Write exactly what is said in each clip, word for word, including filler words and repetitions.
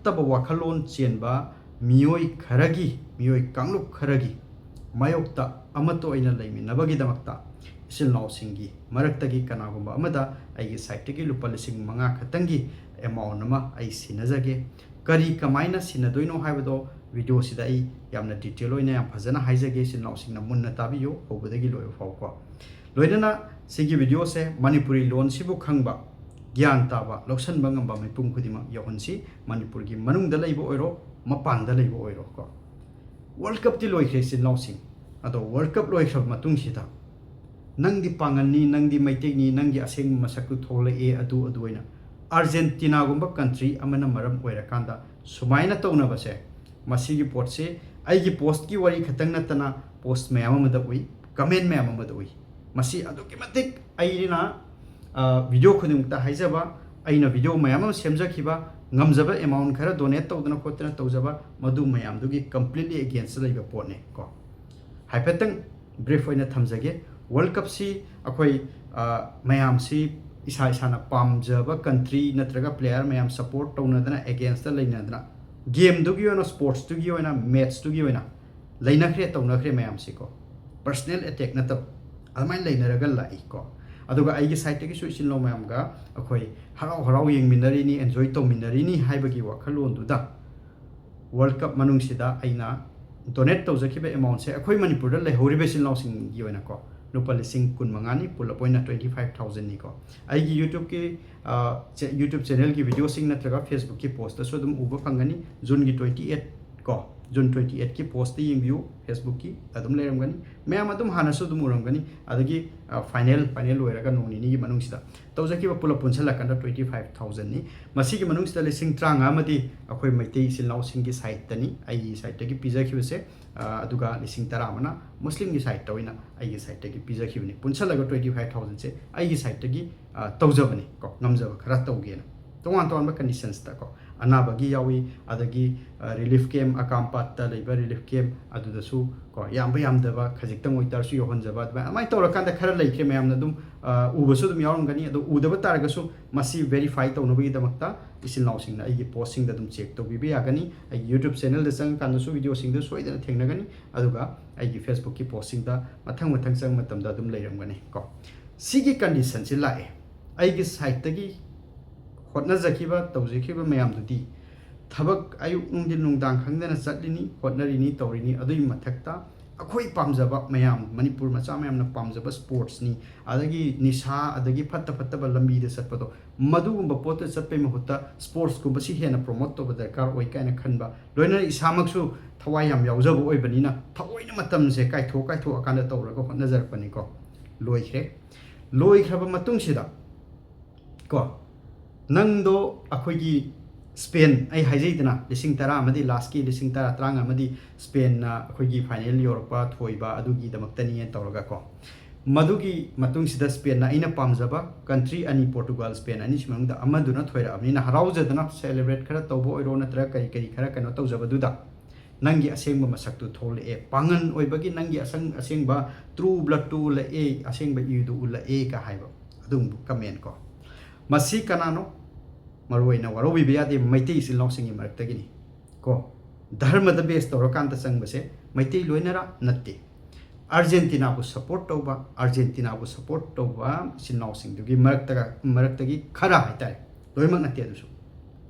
ꯐꯠꯇꯕ ꯋꯥꯈꯜꯂꯣꯟ ꯆꯦꯟꯕ ꯃꯤꯑꯣꯏ ꯈꯔꯒꯤ, ꯃꯤꯑꯣꯏ ꯀꯥꯡꯂꯨꯞ ꯈꯔꯒꯤ ꯃꯥꯌꯣꯛꯇ ꯑꯃꯠꯇ ꯑꯣꯏꯅ ꯂꯩꯃꯤꯟꯅꯕꯒꯤꯗꯃꯛꯇ ꯏꯆꯤꯜ ꯏꯅꯥꯎꯁꯤꯡꯒꯤ ꯃꯔꯛꯇꯒꯤ ꯀꯅꯥꯒꯨꯝꯕ ꯑꯃꯗ ꯑꯩꯒꯤ ꯁꯥꯏꯠꯇꯒꯤ ꯂꯨꯄꯥ ꯂꯤꯁꯤꯡ ꯃꯉꯥ ꯈꯛꯇꯪꯒꯤ ꯑꯦꯃꯥꯎꯟ ꯑꯃ ꯑꯩ ꯁꯤꯟꯅꯖꯒꯦ꯫ ꯀꯔꯤ ꯀꯃꯥꯏꯅ ꯁꯤꯟꯅꯗꯣꯏꯅꯣ ꯍꯥꯏꯕꯗꯣ ꯚꯤꯗꯤꯑꯣꯁꯤꯗ ꯑꯩ ꯌꯥꯝꯅ ꯗꯤꯇꯦꯜ ꯑꯣꯏꯅ ꯌꯥꯝ ꯐꯖꯅ ꯍꯥꯏꯖꯒꯦ꯫ ꯏꯆꯤꯜ ꯏꯅꯥꯎꯁꯤꯡꯅ ꯃꯨꯟꯅ ꯇꯥꯕꯤꯌꯨ, ꯍꯧꯕꯗꯒꯤ ꯂꯣꯏꯕ ꯐꯥꯎꯀꯣ꯫ ꯂꯣꯏꯅꯅ ꯁꯤꯒꯤ ꯚꯤꯗꯤꯑꯣꯁꯦ ꯃꯅꯤꯄꯨꯔꯤ ꯂꯣꯟꯁꯤꯕꯨ ꯈꯪꯕ, ꯒ꯭ꯌꯥꯟ ꯇꯥꯕ, ꯂꯧꯁꯤꯟꯕ ꯉꯝꯕ ꯃꯤꯄꯨꯝ ꯈꯨꯗꯤꯡꯃꯛ ꯌꯧꯍꯟꯁꯤ꯫ ꯃꯅꯤꯄꯨꯔꯒꯤ ꯃꯅꯨꯡꯗ ꯂꯩꯕ ꯑꯣꯏꯔꯣ, ꯃꯄꯥꯟꯗ ꯂꯩꯕ ꯑꯣꯏꯔꯣ ꯀꯣ꯫ ꯋꯥꯔꯜ ꯀꯞꯇꯤ ꯂꯣꯏꯈ꯭ꯔꯦ ꯏꯆꯤꯜ ꯏꯅꯥꯎꯁꯤꯡ꯫ ꯑꯗꯣ ꯋꯥꯔꯜ ꯀꯞ ꯂꯣꯏꯈ꯭ꯔꯕ ꯃꯇꯨꯡꯁꯤꯗ ꯅꯪꯗꯤ ꯄꯥꯡꯒꯜꯅꯤ, ꯅꯪꯗꯤ ꯃꯩꯇꯩꯅꯤ, ꯅꯪꯒꯤ ꯑꯁꯦꯡꯕ ꯃꯁꯛꯇꯨ ꯊꯣꯛꯂꯛꯑꯦ, ꯑꯗꯨ ꯑꯗꯨ ꯑꯣꯏꯅ ꯑꯥꯔꯖꯦꯟꯇꯤꯅꯥꯒꯨꯝꯕ ꯀꯟꯇ꯭ꯔꯤ ꯑꯃꯅ ꯃꯔꯝ ꯑꯣꯏꯔꯀꯥꯟꯗ ꯁꯨꯃꯥꯏꯅ ꯇꯧꯅꯕꯁꯦ, ꯃꯁꯤꯒꯤ ꯄꯣꯠꯁꯤ ꯑꯩꯒꯤ ꯄꯣꯁꯠꯀꯤ ꯋꯥꯔꯤ ꯈꯛꯇꯪ ꯅꯠꯇꯅ ꯄꯣꯁꯠ ꯃꯌꯥꯝ ꯑꯃꯗ ꯎꯏ, ꯀꯃꯦꯟ ꯃꯌꯥꯝ ꯑꯃꯗ ꯎꯏ꯫ ꯃꯁꯤ ꯑꯗꯨꯛꯀꯤ ꯃꯇꯤꯛ ꯑꯩꯅ, ꯑ, ꯚꯤꯗꯤꯑꯣ ꯈꯨꯗꯤꯡꯃꯛꯇ ꯍꯥꯏꯖꯕ, ꯑꯩꯅ ꯚꯤꯗꯤꯑꯣ ꯃꯌꯥꯝ ꯑꯃ ꯁꯦꯝꯖꯈꯤꯕ, ꯉꯝꯖꯕ ꯑꯦꯃꯥꯎꯟ ꯈꯔ ꯗꯣꯅꯦꯠ ꯇꯧꯗꯅ ꯈꯣꯠꯇꯅ ꯇꯧꯖꯕ, ꯃꯗꯨ ꯃꯌꯥꯝꯗꯨꯒꯤ ꯀꯝꯄ꯭ꯂꯤꯠꯂꯤ ꯑꯦꯒꯦꯟꯁꯇ ꯂꯩꯕ ꯄꯣꯠꯅꯦ ꯀꯣ꯫ ꯍꯥꯏꯐꯦꯠꯇꯪ ꯕ꯭ꯔꯤꯐ ꯑꯣꯏꯅ ꯊꯝꯖꯒꯦ꯫ ꯋꯥꯔꯜ ꯀꯞꯁꯤ ꯑꯩꯈꯣꯏ, ꯑ, ꯃꯌꯥꯝꯁꯤ ꯏꯁꯥ ꯏꯁꯥꯅ ꯄꯥꯝꯖꯕ ꯀꯟꯇ꯭ꯔꯤ ꯅꯠꯇ꯭ꯔꯒ ꯄ꯭ꯂꯦꯌꯔ ꯃꯌꯥꯝ ꯁꯞꯄꯣꯔꯠ ꯇꯧꯅꯗꯅ, ꯑꯦꯒꯦꯟꯁꯇ ꯂꯩꯅꯗꯅ, ꯒꯦꯝꯗꯨꯒꯤ ꯑꯣꯏꯅ, ꯁ꯭ꯄꯣꯔꯠꯁꯇꯨꯒꯤ ꯑꯣꯏꯅ, ꯃꯦꯠꯁꯇꯨꯒꯤ ꯑꯣꯏꯅ ꯂꯩꯅꯈ꯭ꯔꯦ, ꯇꯧꯅꯈ꯭ꯔꯦ ꯃꯌꯥꯝꯁꯤꯀꯣ꯫ ꯄꯔꯁꯅꯦꯜ ꯑꯦꯇꯦꯛ ꯅꯠꯇꯕ, ꯑꯗꯨꯃꯥꯏꯅ ꯂꯩꯅꯔꯒ ꯂꯥꯛꯏꯀꯣ꯫ ꯑꯗꯨꯒ ꯑꯩꯒꯤ ꯁꯥꯏꯠꯇꯒꯤꯁꯨ ꯏꯆꯤꯜ ꯏꯅꯥꯎ ꯃꯌꯥꯝꯒ ꯑꯩꯈꯣꯏ ꯍꯔꯥꯎ ꯍꯔꯥꯎ ꯌꯦꯡꯃꯤꯟꯅꯔꯤꯅꯤ, ꯑꯦꯟꯖꯣꯏ ꯇꯧꯃꯤꯟꯅꯔꯤꯅꯤ ꯍꯥꯏꯕꯒꯤ ꯋꯥꯈꯜꯂꯣꯟꯗꯨꯗ ꯋꯥꯔꯜ ꯀꯞ ꯃꯅꯨꯡꯁꯤꯗ ꯑꯩꯅ ꯗꯣꯅꯦꯠ ꯇꯧꯖꯈꯤꯕ ꯑꯦꯃꯥꯎꯟꯁꯦ ꯑꯩꯈꯣꯏ ꯃꯅꯤꯄꯨꯔꯗ ꯂꯩꯍꯧꯔꯤꯕ ꯏꯆꯤꯜ ꯏꯅꯥꯎꯁꯤꯡꯒꯤ ꯑꯣꯏꯅꯀꯣ, ꯂꯨꯄꯥ ꯂꯤꯁꯤꯡ ꯀꯨꯟ ꯃꯉꯥꯅꯤ, ꯄꯨꯂꯞ ꯑꯣꯏꯅ ꯇ꯭ꯋꯦꯟꯇꯤ ꯐꯥꯏꯚ ꯊꯥꯎꯖꯟꯅꯤꯀꯣ꯫ ꯑꯩꯒꯤ ꯌꯨꯇ꯭ꯌꯨꯕꯀꯤ, ꯑ, ꯆꯦ-, ꯌꯨꯇ꯭ꯌꯨꯕ ꯆꯦꯅꯦꯜꯒꯤ ꯚꯤꯗꯤꯑꯣꯁꯤꯡ ꯅꯠꯇ꯭ꯔꯒ ꯐꯦꯁꯕꯨꯛꯀꯤ ꯄꯣꯁꯇꯁꯨ ꯑꯗꯨꯝ ꯎꯕ ꯐꯪꯒꯅꯤ꯫ ꯖꯨꯟꯒꯤ ꯇ꯭ꯋꯦꯟꯇꯤ ꯑꯩꯠ ꯀꯣ, ꯖꯨꯟ ꯇ꯭ꯋꯦꯟꯇꯤ ꯑꯩꯠꯀꯤ ꯄꯣꯁꯇ ꯌꯦꯡꯕꯤꯌꯨ, ꯐꯦꯁꯕꯨꯛꯀꯤ ꯑꯗꯨꯝ ꯂꯩꯔꯝꯒꯅꯤ꯫ ꯃꯌꯥꯝ ꯑꯗꯨꯝ ꯍꯥꯟꯅꯁꯨ ꯑꯗꯨꯝ ꯎꯔꯝꯒꯅꯤ꯫ ꯑꯗꯒꯤ, ꯑ, ꯐꯥꯏꯅꯦꯜ, ꯐꯥꯏꯅꯦꯜ ꯂꯣꯏꯔꯒ ꯅꯣꯡ ꯅꯤꯅꯤꯒꯤ ꯃꯅꯨꯡꯁꯤꯗ ꯇꯧꯖꯈꯤꯕ ꯄꯨꯂꯞ ꯄꯨꯟꯁꯤꯜꯂꯀꯥꯟꯗ ꯇ꯭ꯋꯦꯟꯇꯤ ꯐꯥꯏꯚ ꯊꯥꯎꯖꯟꯅꯤ꯫ ꯃꯁꯤꯒꯤ ꯃꯅꯨꯡꯁꯤꯗ ꯂꯤꯁꯤꯡ ꯇꯔꯥꯃꯉꯥ ꯑꯃꯗꯤ ꯑꯩꯈꯣꯏ ꯃꯩꯇꯩ ꯏꯆꯤꯜ ꯏꯅꯥꯎꯁꯤꯡꯒꯤ ꯁꯥꯏꯠꯇꯅꯤ, ꯑꯩꯒꯤ ꯁꯥꯏꯠꯇꯒꯤ ꯄꯤꯖꯈꯤꯕꯁꯦ꯫ ꯑ, ꯑꯗꯨꯒ ꯂꯤꯁꯤꯡ ꯇꯔꯥ ꯑꯃꯅ ꯃꯨꯁꯂꯤꯝꯒꯤ ꯁꯥꯏꯠꯇ ꯑꯣꯏꯅ ꯑꯩꯒꯤ ꯁꯥꯏꯠꯇꯒꯤ ꯄꯤꯖꯈꯤꯕꯅꯤ꯫ ꯄꯨꯟꯁꯜꯂꯒ ꯇ꯭ꯋꯦꯟꯇꯤ ꯐꯥꯏꯚ ꯊꯥꯎꯖꯟꯁꯦ ꯑꯩꯒꯤ ꯁꯥꯏꯠꯇꯒꯤ, ꯑ, ꯇꯧꯖꯕꯅꯤ ꯀꯣ, ꯉꯝꯖꯕ ꯈꯔ ꯇꯧꯒꯦꯅ꯫ ꯇꯣꯉꯥꯟ ꯇꯣꯉꯥꯟꯕ ꯀꯟꯗꯤꯁꯟꯁꯇ ꯀꯣ, ꯑꯅꯥꯕꯒꯤ ꯌꯥꯎꯏ, ꯑꯗꯒꯤ ꯔꯤꯂꯤꯐ ꯀꯦꯝ, ꯑꯀꯥꯝꯄꯥꯠꯇ ꯂꯩꯕ ꯔꯤꯂꯤꯐ ꯀꯦꯝ, ꯑꯗꯨꯗꯁꯨ ꯀꯣ, ꯌꯥꯝꯕ ꯌꯥꯝꯗꯕ ꯈꯖꯤꯛꯇꯪ ꯑꯣꯏꯇꯥꯔꯁꯨ ꯌꯧꯍꯟꯖꯕ, ꯑꯗꯨꯃꯥꯏꯅ ꯑꯗꯨꯃꯥꯏꯅ ꯇꯧꯔꯀꯥꯟꯗ ꯈꯔ ꯂꯩꯈ꯭ꯔꯦ꯫ ꯃꯌꯥꯝꯅ ꯑꯗꯨꯝ ꯑ, ꯎꯕꯁꯨ ꯑꯗꯨꯝ ꯌꯥꯎꯔꯝꯒꯅꯤ꯫ ꯑꯗꯣ ꯎꯗꯕ ꯇꯥꯔꯒꯁꯨ ꯃꯁꯤ ꯚꯦꯔꯤꯐꯥꯏ ꯇꯧꯅꯕꯒꯤꯗꯃꯛꯇ ꯏꯆꯤꯜ ꯏꯅꯥꯎꯁꯤꯡꯅ ꯑꯩꯒꯤ ꯄꯣꯁꯁꯤꯡꯗ ꯑꯗꯨꯝ ꯆꯦꯛ ꯇꯧꯕꯤꯕ ꯌꯥꯒꯅꯤ꯫ ꯑꯩꯒꯤ ꯌꯨꯇ꯭ꯌꯨꯕ ꯆꯦꯅꯦꯜꯗ ꯆꯪꯉꯀꯥꯟꯗꯁꯨ ꯚꯤꯗꯤꯑꯣꯁꯤꯡꯗꯨ ꯁꯣꯏꯗꯅ ꯊꯦꯡꯅꯒꯅꯤ꯫ ꯑꯗꯨꯒ ꯑꯩꯒꯤ ꯐꯦꯁꯕꯨꯛꯀꯤ ꯄꯣꯁꯁꯤꯡꯗ ꯃꯊꯪ ꯃꯊꯪ ꯆꯪꯕ ꯃꯇꯝꯗ ꯑꯗꯨꯝ ꯂꯩꯔꯝꯒꯅꯤ ꯀꯣ꯫ ꯁꯤꯒꯤ ꯀꯟꯗꯤꯁꯟꯁꯤ ꯂꯥꯛꯑꯦ꯫ ꯑꯩꯒꯤ ꯁꯥꯏꯠꯇꯒꯤ ꯍꯣꯠꯅꯖꯈꯤꯕ, ꯇꯧꯖꯈꯤꯕ ꯃꯌꯥꯝꯗꯨꯗꯤ ꯊꯕꯛ ꯑꯌꯨꯛ ꯅꯨꯡꯊꯤꯟ ꯅꯨꯡꯗꯥꯡ ꯈꯪꯗꯅ ꯆꯠꯂꯤꯅꯤ, ꯍꯣꯠꯅꯔꯤꯅꯤ, ꯇꯧꯔꯤꯅꯤ꯫ ꯑꯗꯨꯒꯤ ꯃꯊꯛꯇ ꯑꯩꯈꯣꯏ ꯄꯥꯝꯖꯕ ꯃꯌꯥꯝ, ꯃꯅꯤꯄꯨꯔ ꯃꯆꯥ ꯃꯌꯥꯝꯅ ꯄꯥꯝꯖꯕ ꯁ꯭ꯄꯣꯔꯠꯁꯅꯤ, ꯑꯗꯒꯤ ꯅꯤꯁꯥ, ꯑꯗꯒꯤ ꯐꯠꯇ ꯐꯠꯇꯕ ꯂꯝꯕꯤꯗ ꯆꯠꯄꯗꯣ, ꯃꯗꯨꯒꯨꯝꯕ ꯄꯣꯠꯇ ꯆꯠꯄꯩ ꯃꯍꯨꯠꯇ ꯁ꯭ꯄꯣꯔꯠꯁꯀꯨꯝꯕꯁꯤ ꯍꯦꯟꯅ ꯄ꯭ꯔꯣꯃꯣꯠ ꯇꯧꯕ ꯗꯔꯀꯥꯔ ꯑꯣꯏ ꯀꯥꯏꯅ ꯈꯟꯕ, ꯂꯣꯏꯅꯅ ꯏꯁꯥꯃꯛꯁꯨ ꯊꯋꯥꯏ ꯌꯥꯝ ꯌꯥꯎꯖꯕ ꯑꯣꯏꯕꯅꯤꯅ ꯊꯑꯣꯏꯅ ꯃꯇꯝꯁꯦ ꯀꯥꯏꯊꯣꯛ ꯀꯥꯏꯊꯣꯛꯑꯀꯥꯟꯗ ꯇꯧꯔꯒ ꯍꯣꯠꯅꯖꯔꯛꯄꯅꯤꯀꯣ꯫ ꯂꯣꯏꯈ꯭ꯔꯦ꯫ ꯂꯣꯏꯈ꯭ꯔꯕ ꯃꯇꯨꯡꯁꯤꯗ ꯀꯣ, ꯅꯪꯗꯣ ꯑꯩꯈꯣꯏꯒꯤ ꯁ꯭ꯄꯦꯟ, ꯑꯩ ꯍꯥꯏꯖꯩꯗꯅ, ꯂꯤꯁꯤꯡ ꯇꯔꯥ ꯑꯃꯗꯤ ꯂꯥꯁꯀꯤ ꯂꯤꯁꯤꯡ ꯇꯔꯥ, ꯇꯔꯥꯃꯉꯥ ꯑꯃꯗꯤ ꯁ꯭ꯄꯦꯟꯅ ꯑꯩꯈꯣꯏꯒꯤ ꯐꯥꯏꯅꯦꯜ ꯌꯧꯔꯛꯄ ꯊꯣꯏꯕ ꯑꯗꯨꯒꯤꯗꯃꯛꯇꯅꯤꯅ ꯇꯧꯔꯒ ꯀꯣ, ꯃꯗꯨꯒꯤ ꯃꯇꯨꯡꯁꯤꯗ ꯁ꯭ꯄꯦꯟꯅ ꯑꯩꯅ ꯄꯥꯝꯖꯕ ꯀꯟꯇ꯭ꯔꯤ ꯑꯅꯤ, ꯄꯣꯔꯇꯨꯒꯜ, ꯁ꯭ꯄꯦꯟ ꯑꯅꯤꯁꯤ ꯃꯅꯨꯡꯗ ꯑꯃꯗꯨꯅ ꯊꯣꯏꯔꯛꯑꯕꯅꯤꯅ ꯍꯔꯥꯎꯖꯗꯅ ꯁꯦꯂꯦꯕ꯭ꯔꯦꯠ ꯈꯔ ꯇꯧꯕ ꯑꯣꯏꯔꯣ, ꯅꯠꯇ꯭ꯔꯒ ꯀꯔꯤ ꯀꯔꯤ ꯈꯔ ꯀꯩꯅꯣ ꯇꯧꯖꯕꯗꯨꯗ ꯅꯪꯒꯤ ꯑꯁꯦꯡꯕ ꯃꯁꯛꯇꯨ ꯊꯣꯛꯂꯛꯑꯦ, ꯄꯥꯡꯒꯜ ꯑꯣꯏꯕꯒꯤ ꯅꯪꯒꯤ ꯑꯁꯪ-, ꯑꯁꯦꯡꯕ ꯇ꯭ꯔꯨ ꯕ꯭ꯂꯠꯇꯨ ꯎꯠꯂꯛꯑꯦ, ꯑꯁꯦꯡꯕ ꯏꯗꯨ ꯎꯠꯂꯛꯑꯦ ꯀ ꯍꯥꯏꯕ ꯑꯗꯨꯒꯨꯝꯕ ꯀꯃꯦꯟ ꯀꯣ꯫ ꯃꯁꯤ ꯀꯅꯥꯅꯣ? ꯃꯔꯨꯑꯣꯏꯅ ꯋꯥꯔꯧꯕꯤꯕ ꯌꯥꯗꯦ, ꯃꯩꯇꯩ ꯏꯆꯤꯜ ꯏꯅꯥꯎꯁꯤꯡꯒꯤ ꯃꯔꯛꯇꯒꯤꯅꯤ ꯀꯣ꯫ ꯙꯔꯃꯗ ꯕꯦꯁ ꯇꯧꯔꯀꯥꯟꯗ ꯆꯪꯕꯁꯦ ꯃꯩꯇꯩ ꯂꯣꯏꯅꯔ ꯅꯠꯇꯦ꯫ ꯑꯥꯔꯖꯦꯟꯇꯤꯅꯥꯕꯨ ꯁꯞꯄꯣꯔꯠ ꯇꯧꯕ, ꯑꯥꯔꯖꯦꯟꯇꯤꯅꯥꯕꯨ ꯁꯞꯄꯣꯔꯠ ꯇꯧꯕ ꯏꯆꯤꯜ ꯏꯅꯥꯎꯁꯤꯡꯗꯨꯒꯤ ꯃꯔꯛꯇꯒ, ꯃꯔꯛꯇꯒꯤ ꯈꯔ ꯍꯥꯏꯇꯥꯔꯦ, ꯂꯣꯏꯅꯃꯛ ꯅꯠꯇꯦ꯫ ꯑꯗꯨꯁꯨ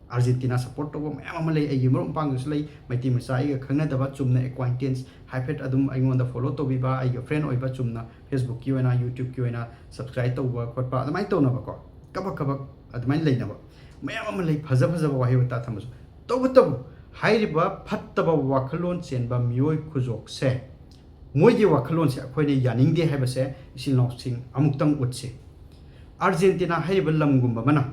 ꯑꯥꯔꯖꯦꯟꯇꯤꯅꯥ ꯁꯞꯄꯣꯔꯠ ꯇꯧꯕ ꯃꯌꯥꯝ ꯑꯃ ꯂꯩ, ꯑꯩꯒꯤ ꯃꯔꯨꯞ ꯃꯄꯥꯡꯗꯁꯨ ꯂꯩ, ꯃꯩꯇꯩ ꯃꯆꯥ ꯑꯩꯒ ꯈꯪꯅꯗꯕ, ꯆꯨꯝꯅ ꯑꯦꯀ꯭ꯋꯥꯏꯟꯇꯦꯟꯁ ꯍꯥꯏꯐꯦꯠ ꯑꯗꯨꯝ ꯑꯩꯉꯣꯟꯗ ꯐꯣꯂꯣ ꯇꯧꯕꯤꯕ, ꯑꯩꯒ ꯐ꯭ꯔꯦꯟ ꯑꯣꯏꯕ, ꯆꯨꯝꯅ ꯐꯦꯁꯕꯨꯛꯀꯤ ꯑꯣꯏꯅ, ꯌꯨꯇ꯭ꯌꯨꯕꯀꯤ ꯑꯣꯏꯅ ꯁꯕꯁꯀ꯭ꯔꯥꯏꯕ ꯇꯧꯕ ꯈꯣꯠꯄ ꯑꯗꯨꯃꯥꯏꯅ ꯇꯧꯅꯕꯀꯣ, ꯀꯕꯛ ꯀꯕꯛ ꯑꯗꯨꯃꯥꯏꯅ ꯂꯩꯅꯕ ꯃꯌꯥꯝ ꯑꯃ ꯂꯩ, ꯐꯖ ꯐꯖꯕ ꯋꯥꯍꯩ ꯋꯥꯇꯥ ꯊꯝꯕꯁꯨ꯫ ꯇꯧꯕꯇꯕꯨ ꯍꯥꯏꯔꯤꯕ ꯐꯠꯇꯕ ꯋꯥꯈꯜꯂꯣꯟ ꯆꯦꯟꯕ ꯃꯤꯑꯣꯏ ꯈꯨꯖꯣꯛꯁꯦ, ꯃꯣꯏꯒꯤ ꯋꯥꯈꯜꯂꯣꯟꯁꯦ ꯑꯩꯈꯣꯏꯅ ꯌꯥꯅꯤꯡꯗꯦ ꯍꯥꯏꯕꯁꯦ ꯏꯆꯤꯜ ꯏꯅꯥꯎꯁꯤꯡ ꯑꯃꯨꯛꯇꯪ ꯎꯠꯁꯤ꯫ ꯑꯥꯔꯖꯦꯟꯇꯤꯅꯥ ꯍꯥꯏꯔꯤꯕ ꯂꯝꯒꯨꯝꯕ ꯑꯃꯅ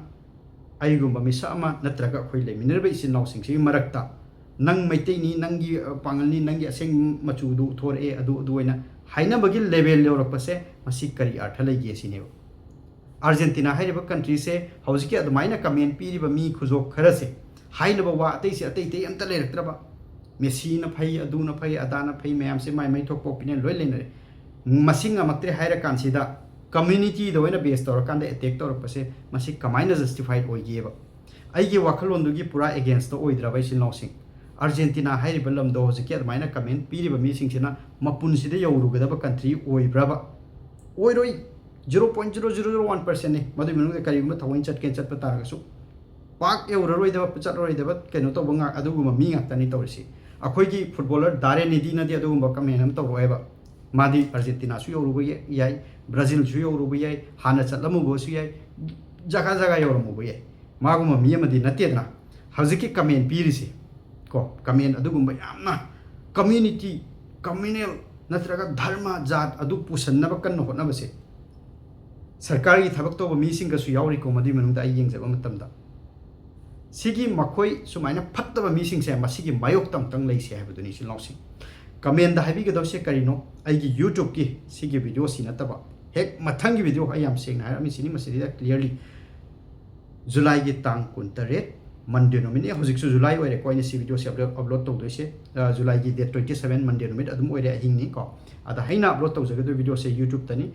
ꯑꯩꯒꯨꯝꯕ ꯃꯤꯁꯛ ꯑꯃ ꯅꯠꯇ꯭ꯔꯒ ꯑꯩꯈꯣꯏ ꯂꯩꯃꯤꯟꯅꯔꯤꯕ ꯏꯆꯤꯜ ꯏꯅꯥꯎꯁꯤꯡꯁꯤꯒꯤ ꯃꯔꯛꯇ ꯅꯪ ꯃꯩꯇꯩꯅꯤ, ꯅꯪꯒꯤ, ꯑ, ꯄꯥꯡꯒꯜꯅꯤ, ꯅꯪꯒꯤ ꯑꯁꯦꯡꯕ ꯃꯆꯨꯗꯨ ꯎꯠꯊꯣꯔꯛꯑꯦ, ꯑꯗꯨ, ꯑꯗꯨ ꯑꯣꯏꯅ ꯍꯥꯏꯅꯕꯒꯤ ꯂꯦꯚꯦꯜ ꯌꯧꯔꯛꯄꯁꯦ, ꯃꯁꯤ ꯀꯔꯤ ꯑꯥꯔꯊ ꯂꯩꯒꯦ ꯁꯤꯅꯦꯕ꯫ ꯑꯥꯔꯖꯦꯟꯇꯤꯅꯥ ꯍꯥꯏꯔꯤꯕ ꯀꯟꯇ꯭ꯔꯤꯁꯦ ꯍꯧꯖꯤꯛꯀꯤ ꯑꯗꯨꯃꯥꯏꯅ ꯀꯃꯦꯟ ꯄꯤꯔꯤꯕ ꯃꯤ ꯈꯨꯖꯣꯞ ꯈꯔꯁꯦ ꯍꯥꯏꯅꯕ ꯋꯥ ꯑꯇꯩꯁꯦ ꯑꯇꯩ ꯑꯇꯩ ꯑꯝꯇ ꯂꯩꯔꯛꯇ꯭ꯔꯕ꯫ ꯃꯦꯁꯤꯅ ꯐꯩ, ꯑꯗꯨꯅ ꯐꯩ, ꯑꯗꯥꯅ ꯐꯩ, ꯃꯌꯥꯝꯁꯦ ꯃꯥꯏ ꯃꯥꯏ ꯊꯣꯛꯄ ꯑꯣꯄꯤꯅꯤꯌꯟ ꯂꯣꯏ ꯂꯩꯅꯔꯦ꯫ ꯃꯁꯤꯡ ꯉꯝꯃꯛꯇ꯭ꯔꯦ ꯍꯥꯏꯔ ꯀꯥꯟꯁꯤꯗ ꯀꯝꯃ꯭ꯌꯨꯅꯤꯇꯤꯗ ꯑꯣꯏꯅ ꯕꯦꯁ ꯇꯧꯔꯀꯥꯟꯗ ꯑꯦꯇꯦꯛ ꯇꯧꯔꯛꯄꯁꯦ ꯃꯁꯤ ꯀꯃꯥꯏꯅ ꯖꯁꯇꯤꯐꯥꯏꯠ ꯑꯣꯏꯒꯦꯕ? ꯑꯩꯒꯤ ꯋꯥꯈꯜꯂꯣꯟꯗꯨꯒꯤ ꯄꯨꯔꯥ ꯑꯦꯒꯦꯟꯁꯇ ꯑꯣꯏꯗ꯭ꯔꯕ ꯏꯆꯤꯜ ꯏꯅꯥꯎꯁꯤꯡ? ꯑꯥꯔꯖꯦꯟꯇꯤꯅꯥ ꯍꯥꯏꯔꯤꯕ ꯂꯝꯗꯣ ꯍꯧꯖꯤꯛꯀꯤ ꯑꯗꯨꯃꯥꯏꯅ ꯀꯃꯦꯟ ꯄꯤꯔꯤꯕ ꯃꯤꯁꯤꯡꯁꯤꯅ ꯃꯄꯨꯟꯁꯤꯗ ꯌꯧꯔꯨꯒꯗꯕ ꯀꯟꯇ꯭ꯔꯤ ꯑꯣꯏꯕ꯭ꯔꯕ? ꯑꯣꯏꯔꯣꯏ꯫ Zero point zero zero zero one percentꯅꯤ꯫ ꯃꯗꯨꯒꯤ ꯃꯅꯨꯡꯗ ꯀꯔꯤꯒꯨꯝꯕ ꯊꯑꯣꯏꯅ ꯆꯠꯀꯦꯅ ꯆꯠꯄ ꯇꯥꯔꯒꯁꯨ ꯄꯥꯛ ꯌꯧꯔꯔꯣꯏꯗꯕ, ꯆꯠꯂꯔꯣꯏꯗꯕ ꯀꯩꯅꯣ ꯇꯧꯕ ꯉꯥꯛ-, ꯑꯗꯨꯒꯨꯝꯕ ꯃꯤ ꯉꯥꯛꯇꯅꯤ ꯇꯧꯔꯤꯁꯤ꯫ ꯑꯩꯈꯣꯏꯒꯤ ꯐꯨꯠꯕꯣꯂꯔ ꯗꯥꯔꯦꯟ ꯅꯤꯗꯤꯅꯗꯤ ꯑꯗꯨꯒꯨꯝꯕ ꯀꯃꯦꯟ ꯑꯃ ꯇꯧꯔꯛꯑꯣꯏꯕ꯫ ꯃꯥꯗꯤ ꯑꯥꯔꯖꯦꯟꯇꯤꯅꯥꯁꯨ ꯌꯧꯔꯨꯕ ꯌꯥ-, ꯌꯥꯏ, ꯕ꯭ꯔꯥꯖꯤꯜꯁꯨ ꯌꯧꯔꯨꯕ ꯌꯥꯏ, ꯍꯥꯟꯅ ꯆꯠꯂꯝꯃꯨꯕꯁꯨ ꯌꯥꯏ, ꯖꯒꯥ ꯖꯒꯥ ꯌꯧꯔꯝꯃꯨꯕ ꯌꯥꯏ꯫ ꯃꯥꯒꯨꯝꯕ ꯃꯤ ꯑꯃꯗꯤ ꯅꯠꯇꯦꯗꯅ꯫ ꯍꯧꯖꯤꯛꯀꯤ ꯀꯃꯦꯟ ꯄꯤꯔꯤꯁꯤ ꯀꯣ, ꯀꯃꯦꯟ ꯑꯗꯨꯒꯨꯝꯕ ꯌꯥꯝꯅ ꯀꯝꯃ꯭ꯌꯨꯅꯤꯇꯤ, ꯀꯝꯃ꯭ꯌꯨꯅꯦꯜ ꯅꯠꯇ꯭ꯔꯒ ꯙꯔꯃ, ꯖꯥꯠ ꯑꯗꯨ ꯄꯨꯁꯟꯅꯕ ꯀꯟꯅ ꯍꯣꯠꯅꯕꯁꯦ ꯁꯔꯀꯥꯔꯒꯤ ꯊꯕꯛ ꯇꯧꯕ ꯃꯤꯁꯤꯡꯒꯁꯨ ꯌꯥꯎꯔꯤꯀꯣ꯫ ꯃꯗꯨꯒꯤ ꯃꯅꯨꯡꯗ ꯑꯩ ꯌꯦꯡꯖꯕ ꯃꯇꯝꯗ ꯁꯤꯒꯤ ꯃꯈꯣꯏ ꯁꯨꯃꯥꯏꯅ ꯐꯠꯇꯕ ꯃꯤꯁꯤꯡꯁꯦ ꯃꯁꯤꯒꯤ ꯃꯥꯌꯣꯛꯇ ꯑꯃꯨꯛꯇꯪ ꯂꯩꯁꯦ ꯍꯥꯏꯕꯗꯨꯅꯤ ꯏꯆꯤꯜ ꯏꯅꯥꯎꯁꯤꯡ꯫ ꯀꯃꯦꯟꯗ ꯍꯥꯏꯕꯤꯒꯗꯧꯁꯦ ꯀꯔꯤꯅꯣ? ꯑꯩꯒꯤ YouTubeꯀꯤ ꯁꯤꯒꯤ ꯚꯤꯗꯤꯑꯣꯁꯤ ꯅꯠꯇꯕ ꯍꯦꯛ ꯃꯊꯪꯒꯤ ꯚꯤꯗꯤꯑꯣ ꯑꯩ ꯌꯥꯝ ꯁꯦꯡꯅ ꯍꯥꯏꯔꯝꯃꯤꯁꯤꯅꯤ ꯃꯁꯤꯗ clearly꯫ ꯖꯨꯂꯥꯏꯒꯤ ꯇꯥꯡ ꯀꯨꯟꯇꯔꯦꯠ, Monday numitꯅꯤ꯫ ꯍꯧꯖꯤꯛꯁꯨ ꯖꯨꯂꯥꯏ ꯑꯣꯏꯔꯦꯀꯣ ꯑꯩꯅ ꯁꯤ ꯚꯤꯗꯤꯑꯣꯁꯦ ꯑꯞꯂꯣꯗ, ꯑꯞꯂꯣꯗ ꯇꯧꯗꯣꯏꯁꯦ꯫ ꯑ, ꯖꯨꯂꯥꯏꯒꯤ date twenty seven, Monday ꯅꯨꯃꯤꯠ ꯑꯗꯨꯝ ꯑꯣꯏꯔꯦ, ꯑꯍꯤꯡꯅꯤ ꯀꯣ꯫ ꯑꯗ ꯑꯩꯅ ꯑꯞꯂꯣꯗ ꯇꯧꯖꯒꯗꯣꯏ ꯚꯤꯗꯤꯑꯣꯁꯦ YouTubeꯇꯅꯤ꯫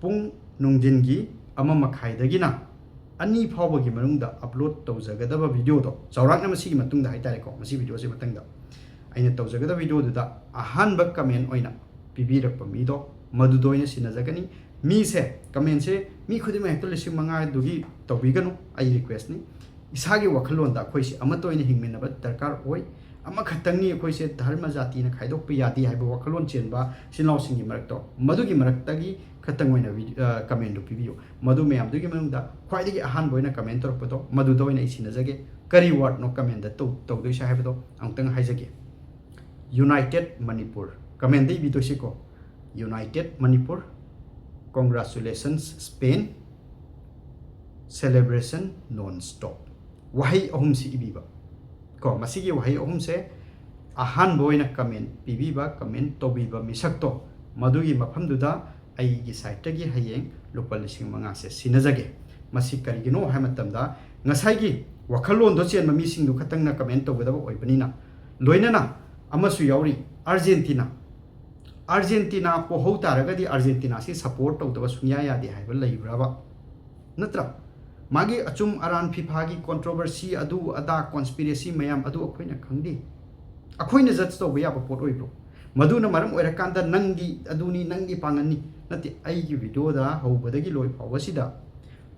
ꯄꯨꯡ ꯅꯨꯡꯊꯤꯟꯒꯤ ꯑꯃ ꯃꯈꯥꯏꯗꯒꯤꯅ ꯑꯅꯤ ꯐꯥꯎꯕꯒꯤ ꯃꯅꯨꯡꯗ ꯑꯞꯂꯣꯗ ꯇꯧꯖꯒꯗꯕ ꯚꯤꯗꯤꯑꯣꯗꯣ, ꯆꯥꯎꯔꯥꯛꯅ ꯃꯁꯤꯒꯤ ꯃꯇꯨꯡꯗ ꯍꯥꯏꯇꯥꯔꯦꯀꯣ, ꯃꯁꯤ ꯚꯤꯗꯤꯑꯣꯁꯤ ꯃꯇꯨꯡꯗ ꯑꯩꯅ ꯇꯧꯖꯒꯗꯕ ꯚꯤꯗꯤꯑꯣꯗꯨꯗ ꯑꯍꯥꯟꯕ ꯀꯃꯦꯟ ꯑꯣꯏꯅ ꯄꯤꯕꯤꯔꯛꯄ ꯃꯤꯗꯣ ꯃꯗꯨꯗ ꯑꯣꯏꯅ ꯁꯤꯟꯅꯖꯒꯅꯤ꯫ ꯃꯤꯁꯦ, ꯀꯃꯦꯟꯁꯦ ꯃꯤ ꯈꯨꯗꯤꯡꯃꯛ ꯍꯦꯛꯇ ꯂꯤꯁꯤꯡ ꯃꯉꯥꯗꯨꯒꯤ ꯇꯧꯕꯤꯒꯅꯨ, ꯑꯩ ꯔꯤꯀ꯭ꯋꯦꯁꯅꯤ꯫ ꯏꯁꯥꯒꯤ ꯋꯥꯈꯜꯂꯣꯟꯗ ꯑꯩꯈꯣꯏꯁꯦ ꯑꯃꯠꯇ ꯑꯣꯏꯅ ꯍꯤꯡꯃꯤꯟꯅꯕ ꯗꯔꯀꯥꯔ ꯑꯣꯏ꯫ ꯑꯃꯈꯛꯇꯪꯅꯤ, ꯑꯩꯈꯣꯏꯁꯦ ꯙꯔꯃ ꯖꯥꯇꯤꯅ ꯈꯥꯏꯗꯣꯛꯄ ꯌꯥꯗꯦ ꯍꯥꯏꯕ ꯋꯥꯈꯜꯂꯣꯟ ꯆꯦꯟꯕ ꯏꯆꯤꯜ ꯏꯅꯥꯎꯁꯤꯡꯒꯤ ꯃꯔꯛꯇꯣ, ꯃꯗꯨꯒꯤ ꯃꯔꯛꯇꯒꯤ ꯈꯛꯇꯪ ꯑꯣꯏꯅ ꯚꯤ-, ꯑ, ꯀꯃꯦꯟꯗꯨ ꯄꯤꯕꯤꯌꯨ꯫ ꯃꯗꯨ ꯃꯌꯥꯝꯗꯨꯒꯤ ꯃꯅꯨꯡꯗ ꯈ꯭ꯋꯥꯏꯗꯒꯤ ꯑꯍꯥꯟꯕ ꯑꯣꯏꯅ ꯀꯃꯦꯟ ꯇꯧꯔꯛꯄꯗꯣ, ꯃꯗꯨꯗ ꯑꯣꯏꯅ ꯑꯩ ꯁꯤꯟꯅꯖꯒꯦ꯫ ꯀꯔꯤ ꯋꯥꯔꯗꯅꯣ ꯀꯃꯦꯟꯗ ꯇꯧ-, ꯇꯧꯗꯣꯏꯁꯦ ꯍꯥꯏꯕꯗꯣ ꯑꯃꯨꯛꯇꯪ ꯍꯥꯏꯖꯒꯦ꯫ United Manipur꯫ ꯀꯃꯦꯟꯗ ꯏꯕꯤꯗꯣꯏꯁꯤꯀꯣ, United Manipur, congratulations Spain, celebration non-stop꯫ ꯋꯥꯍꯩ ꯑꯍꯨꯝꯁꯤ ꯏꯕꯤꯕ ꯀꯣ꯫ ꯃꯁꯤꯒꯤ ꯋꯥꯍꯩ ꯑꯍꯨꯝꯁꯦ ꯑꯍꯥꯟꯕ ꯑꯣꯏꯅ ꯀꯃꯦꯟ ꯄꯤꯕꯤꯕ, ꯀꯃꯦꯟ ꯇꯧꯕꯤꯕ ꯃꯤꯁꯛꯇꯣ, ꯃꯗꯨꯒꯤ ꯃꯐꯝꯗꯨꯗ ꯑꯩꯒꯤ ꯁꯥꯏꯠꯇꯒꯤ ꯍꯌꯦꯡ ꯂꯨꯄꯥ ꯂꯤꯁꯤꯡ ꯃꯉꯥꯁꯦ ꯁꯤꯟꯅꯖꯒꯦ꯫ ꯃꯁꯤ ꯀꯔꯤꯒꯤꯅꯣ ꯍꯥꯏꯕ ꯃꯇꯝꯗ, ꯉꯁꯥꯏꯒꯤ ꯋꯥꯈꯜꯂꯣꯟꯗꯣ ꯆꯦꯟꯕ ꯃꯤꯁꯤꯡꯗꯨ ꯈꯛꯇꯪꯅ ꯀꯃꯦꯟ ꯇꯧꯒꯗꯕ ꯑꯣꯏꯕꯅꯤꯅ, ꯂꯣꯏꯅꯅ ꯑꯃꯁꯨ ꯌꯥꯎꯔꯤ, ꯑꯥꯔꯖꯦꯟꯇꯤꯅꯥ꯫ ꯑꯥꯔꯖꯦꯟꯇꯤꯅꯥ ꯄꯣꯍꯧ ꯇꯥꯔꯒꯗꯤ ꯑꯥꯔꯖꯦꯟꯇꯤꯅꯥꯁꯤ ꯁꯄꯣꯔꯠ ꯇꯧꯗꯕ ꯁꯨꯡꯌꯥ ꯌꯥꯗꯦ ꯍꯥꯏꯕ ꯂꯩꯕ꯭ꯔꯕ? ꯅꯠꯇ꯭ꯔꯥ? ꯃꯥꯒꯤ ꯑꯆꯨꯝ ꯑꯔꯥꯟ, ꯐꯤꯐꯥꯒꯤ ꯀꯣꯟꯇ꯭ꯔꯣꯚꯔꯁꯤ, ꯑꯗꯨ ꯑꯗꯥ, ꯀꯣꯟꯁꯄꯤꯔꯦꯁꯤ ꯃꯌꯥꯝ ꯑꯗꯨ ꯑꯩꯈꯣꯏꯅ ꯈꯪꯗꯦ꯫ ꯑꯩꯈꯣꯏꯅ ꯖꯠꯖ ꯇꯧꯕ ꯌꯥꯕ ꯄꯣꯠ ꯑꯣꯏꯕ꯭ꯔꯣ? ꯃꯗꯨꯅ ꯃꯔꯝ ꯑꯣꯏꯔꯀꯥꯟꯗ ꯅꯪꯗꯤ ꯑꯗꯨꯅꯤ, ꯅꯪꯗꯤ ꯄꯥꯡꯒꯟꯅꯤ꯫ ꯅꯠꯇꯦ, ꯑꯩꯒꯤ ꯚꯤꯗꯤꯑꯣꯗ ꯍꯧꯕꯗꯒꯤ ꯂꯣꯏ ꯐꯥꯎꯕꯁꯤꯗ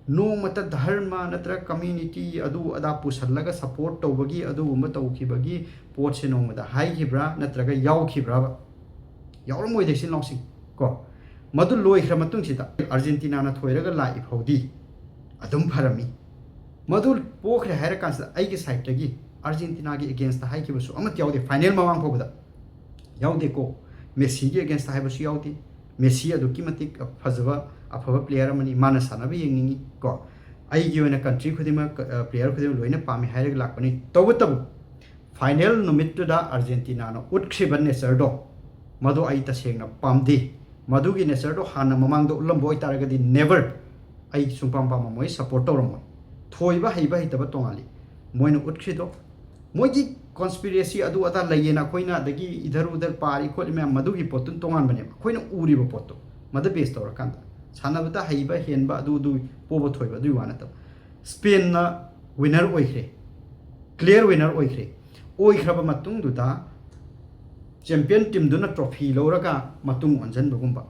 ꯅꯣꯡꯃꯇ ꯙꯔꯃ ꯅꯠꯇ꯭ꯔꯒ ꯀꯝꯃ꯭ꯌꯨꯅꯤꯇꯤ ꯑꯗꯨ ꯑꯗꯥ ꯄꯨꯁꯜꯂꯒ ꯁꯄꯣꯔꯠ ꯇꯧꯕꯒꯤ, ꯑꯗꯨꯒꯨꯝꯕ ꯇꯧꯈꯤꯕꯒꯤ ꯄꯣꯠꯁꯦ ꯅꯣꯡꯃꯗ ꯍꯥꯏꯈꯤꯕ꯭ꯔꯥ ꯅꯠꯇ꯭ꯔꯒ ꯌꯥꯎꯈꯤꯕ꯭ꯔꯕ? ꯌꯥꯎꯔꯝꯃꯣꯏꯗ, ꯏꯆꯤꯟ ꯏꯅꯥꯎꯁꯤꯡ, ꯀꯣ꯫ ꯃꯗꯨ ꯂꯣꯏꯈ꯭ꯔ ꯃꯇꯨꯡꯁꯤꯗ ꯑꯥꯔꯖꯦꯟꯇꯤꯅꯥꯅ ꯊꯣꯏꯔꯒ ꯂꯥꯛꯏ ꯐꯥꯎꯗꯤ ꯑꯗꯨꯝ ꯐꯔꯝꯃꯤ꯫ ꯃꯗꯨ ꯄꯣꯈ꯭ꯔꯦ ꯍꯥꯏꯔ ꯀꯥꯟꯁꯤꯗ ꯑꯩꯒꯤ ꯁꯥꯏꯠꯇꯒꯤ ꯑꯥꯔꯖꯦꯟꯇꯤꯅꯥꯒꯤ ꯑꯦꯒꯦꯟꯁꯇ ꯍꯥꯏꯈꯤꯕꯁꯨ ꯑꯃꯠꯇ ꯌꯥꯎꯗꯦ, ꯐꯥꯏꯅꯦꯜ ꯃꯃꯥꯡ ꯐꯥꯎꯕꯗ ꯌꯥꯎꯗꯦꯀꯣ꯫ ꯃꯦꯁꯤꯒꯤ ꯑꯦꯒꯦꯟꯁꯇ ꯍꯥꯏꯕꯁꯨ ꯌꯥꯎꯗꯦ꯫ ꯃꯦꯁꯤ ꯑꯗꯨꯛꯀꯤ ꯃꯇꯤꯛ ꯐꯖꯕ, ꯑꯐꯕ ꯄ꯭ꯂꯦꯌꯔ ꯑꯃꯅꯤ, ꯃꯥꯅ ꯁꯥꯟꯅꯕ ꯌꯦꯡꯅꯤꯡꯉꯤ ꯀꯣ꯫ ꯑꯩꯒꯤ ꯑꯣꯏꯅ ꯀꯟꯇ꯭ꯔꯤ ꯈꯨꯗꯤꯡꯃꯛ, ꯄ꯭ꯂꯦꯌꯔ ꯈꯨꯗꯤꯡꯃꯛ ꯂꯣꯏꯅ ꯄꯥꯝꯃꯤ ꯍꯥꯏꯔꯒ ꯂꯥꯛꯄꯅꯤ꯫ ꯇꯧꯕꯇꯕꯨ ꯐꯥꯏꯅꯦꯜ ꯅꯨꯃꯤꯠꯇꯨꯗ ꯑꯥꯔꯖꯦꯟꯇꯤꯅꯥꯅ ꯎꯠꯈ꯭ꯔꯤꯕ ꯅꯦꯆꯔꯗꯣ, ꯃꯗꯨ ꯑꯩ ꯇꯁꯦꯡꯅ ꯄꯥꯝꯗꯦ꯫ ꯃꯗꯨꯒꯤ ꯅꯦꯆꯔꯗꯣ ꯍꯥꯟꯅ ꯃꯃꯥꯡꯗ ꯎꯠꯂꯝꯕ ꯑꯣꯏꯇꯥꯔꯒꯗꯤ, ꯅꯦꯚꯔ, ꯑꯩ ꯁꯨꯡꯄꯥꯝ ꯄꯥꯝꯃꯝꯃꯣꯏ, ꯁꯄꯣꯔꯠ ꯇꯧꯔꯝꯃꯣꯏ꯫ ꯊꯣꯏꯕ ꯍꯩꯕ ꯍꯩꯇꯕ ꯇꯣꯉꯥꯜꯂꯤ꯫ ꯃꯣꯏꯅ ꯎꯠꯈ꯭ꯔꯤꯗꯣ, ꯃꯣꯏꯒꯤ ꯀꯣꯟꯁꯄꯤꯔꯦꯁꯤ ꯑꯗꯨ ꯑꯗꯥ ꯂꯩꯌꯦꯅ ꯑꯩꯈꯣꯏꯅ ꯑꯗꯒꯤ ꯏꯙꯔ ꯎꯙꯔ ꯄꯥꯔꯤ ꯈꯣꯠꯂꯤ ꯃꯌꯥꯝ, ꯃꯗꯨꯒꯤ ꯄꯣꯠꯇꯨꯅ ꯇꯣꯉꯥꯟꯕꯅꯦꯕ꯫ ꯑꯩꯈꯣꯏꯅ ꯎꯔꯤꯕ ꯄꯣꯠꯇꯣ, ꯃꯗꯨ ꯕꯦꯁ ꯇꯧꯔꯀꯥꯟꯗ ꯁꯥꯟꯅꯕꯗ ꯍꯩꯕ ꯍꯦꯟꯕ, ꯑꯗꯨ ꯑꯗꯨ ꯄꯣꯕ ꯊꯣꯏꯕ ꯑꯗꯨꯒꯤ ꯋꯥ ꯅꯠꯇꯕ, ꯁ꯭ꯄꯦꯟꯅ ꯋꯤꯅꯔ ꯑꯣꯏꯈ꯭ꯔꯦ, ꯀ꯭ꯂꯤꯌꯔ ꯋꯤꯅꯔ ꯑꯣꯏꯈ꯭ꯔꯦ꯫ ꯑꯣꯏꯈ꯭ꯔꯕ ꯃꯇꯨꯡꯗꯨꯗ ꯆꯦꯝꯄꯤꯌꯟ ꯇꯤꯝꯗꯨꯅ ꯇ꯭ꯔꯣꯐꯤ ꯂꯧꯔꯒ ꯃꯇꯨꯡ ꯑꯣꯟꯁꯤꯟꯕꯒꯨꯝꯕ,